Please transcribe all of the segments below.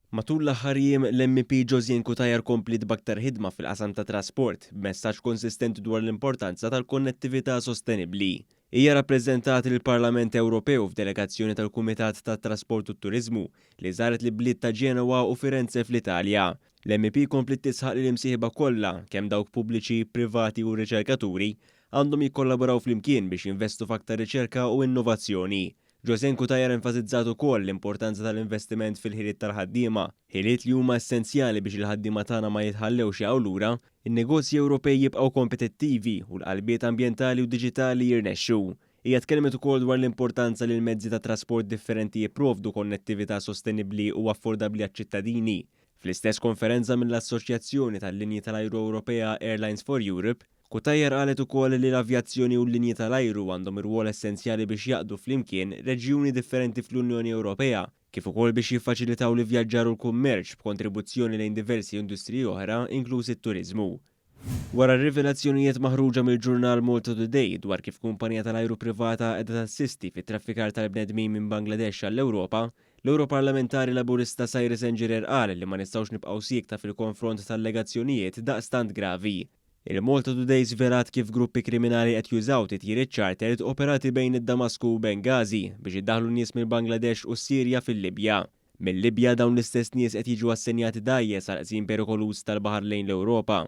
Matul l-aħħar jiem, l-MEP Josianne Cutajar kompliet b'aktar ħidma fil-qasam tat-trasport, b'messaġġ konsistenti dwar l-importanza tal-konnettività sostenibbli. Hija rappreżentat lill-Parlament Ewropew f'delegazzjoni tal-Kumitat tat-Trasport u t-Turiżmu li żaret l-ibliet ta' Genoa u Firenze fl-Italja. L-MEP kompliet tisħaq li l-imsieħba kollha, kemm dawk pubbliċi, privati u r-riċerkaturi, għandhom jikkollaboraw flimkien biex jinvestu f'aktar riċerka u innovazzjoni. Josianne Cutajar enfasizzat ukoll l-importanza tal-investiment fil-ħiliet tal-ħaddiema, ħiliet li huma essenzjali biex il-ħaddiema tagħna ma jitħallewx jaqgħu lura, in-negozji Ewropej jibqgħu kompetittivi u l-qalbiet ambjentali u diġitali jirnexxu. Hija tkellmet ukoll dwar l-importanza li l-mezzi ta' trasport differenti jipprovdu konnettività sostenibbli u affordabbli għaċ-ċittadini. Fl-istess konferenza mill-Assoċjazzjoni tal-Linji tal-Ajru Ewropea Airlines for Europe, Cutajar qalet ukoll li l-avjazzjoni u l-linji tal-ajru għandhom irwol essenzjali biex jgħaqqdu flimkien reġjuni differenti fl-Unjoni Ewropea, kif ukoll biex jiffaċilitaw l-ivvjaġġar u l-kummerċ b'kontribuzzjoni lejn diversi industriji oħra, inkluż it-turiżmu. Wara r-rivelazzjonijiet maħruġa mill-ġurnal Malta Today dwar kif kumpanija tal-ajru privata qiegħda tassisti fit-traffikar tal-bnedmin minn Bangladesh għall-Ewropa, l-Ewroparlamentari Laburista Cyrus Engerer qal li ma nistgħux nibqgħu siekta fil-konfront ta' allegazzjonijiet daqstant gravi. Il-Malta Today żvelat kif gruppi kriminali qed jużaw titjiriet chartered operati bejn id-Damasku u Benghazi biex idaħħlu nies mill-Bangladesh u s-Sirja fil-Libja. Mil-Libja dawn l-istess nies qed jiġu assenjati dgħajjes għal qsim perikoluż tal-baħar lejn l-Ewropa.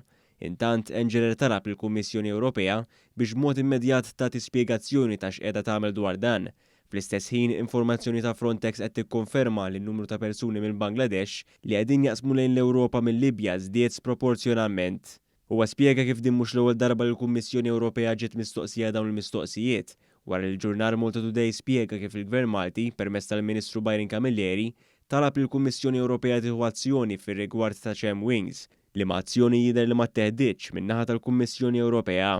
Intant, Engerer talab lill-Kummissjoni Ewropea biex b'mod immedjat tagħti spjegazzjoni ta' x'qiegħda tagħmel dwar dan. Fl-istess ħin, informazzjoni ta' Frontex qed tikkonferma li n-numru ta' persuni mill-Bangladesh li qegħdin jaqsmu lejn l-Ewropa mil-Libja żdied sproporzjonalment. Huwa spjega kif din mhux l-ewwel darba li l-Kummissjoni Ewropea ġiet mistoqsija dawn il-mistoqsijiet, wara li l-ġurnal Malta Today spjega kif il-Gvern Malti, permezz tal-Ministru Byron Camilleri, talab lill-Kummissjoni Ewropea tieħu azzjoni fir-rigward ta' Chem Wings, liema azzjoni jidher li ma tteħditx min-naħa tal-Kummissjoni Ewropea.